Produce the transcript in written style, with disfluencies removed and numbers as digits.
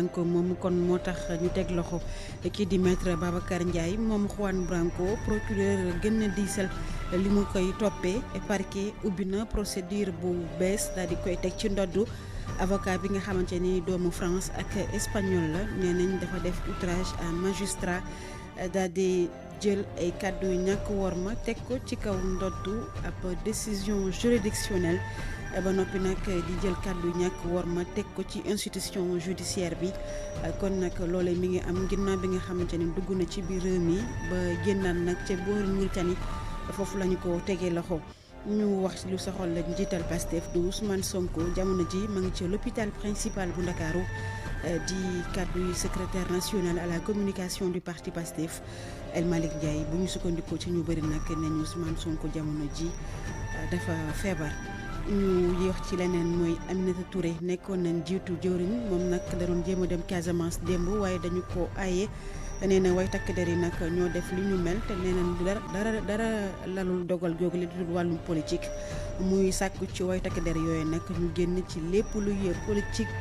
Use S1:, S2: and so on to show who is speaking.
S1: Branco moom kon moo tax ñu teg loxo kii di maître Babacar Ndiaye moom Juan Branco procureur gën a diisal li mu koy toppee parquet ubbi na procédure bu bees daal di koy teg ci ndoddu avocat bi nga xamante ni doomu France ak espagnol la nee nañ dafa def outrage à magistrat daal di jël ay kàddu yu ñàkk worma teg ko ci kaw ndoddu ab décision juridictionnelle ba noppi nag di jël kàddu yu ñàkk worma teg ko ci institution judiciaire bi kon nag loolee mi ngi am ginnaaw bi nga xamante ni dugg na ci biir réew mi ba génnaat nag ca boori Mauritanie foofu la ñu ko tegee loxo. ñu wax lu soxal la njiital Pastef du Ousmane Sonko jamono ji ma ngi ci l'hôpital principal bu Ndakaaru di kàddu yu secrétaire national à la communication du parti Pastef El Malick Ndiaye bu ñu sukkandikoo ci ñu bëri nag nañu Ousmane Sonko jamono ji dafa feebar. ñu wax ci leneen mooy Aminata Touré nekkoon nañ jiitu jëwriñ moom nag da doon jéem a dem Casamance démb waaye dañu ko aaye. nee na way takk der yi nag ñoo def li ñu mel te nee na dara lalul dogal googu li dul wàllum politique muy sàkku ci way takk der yooyu nag ñu génn ci lépp luy politique.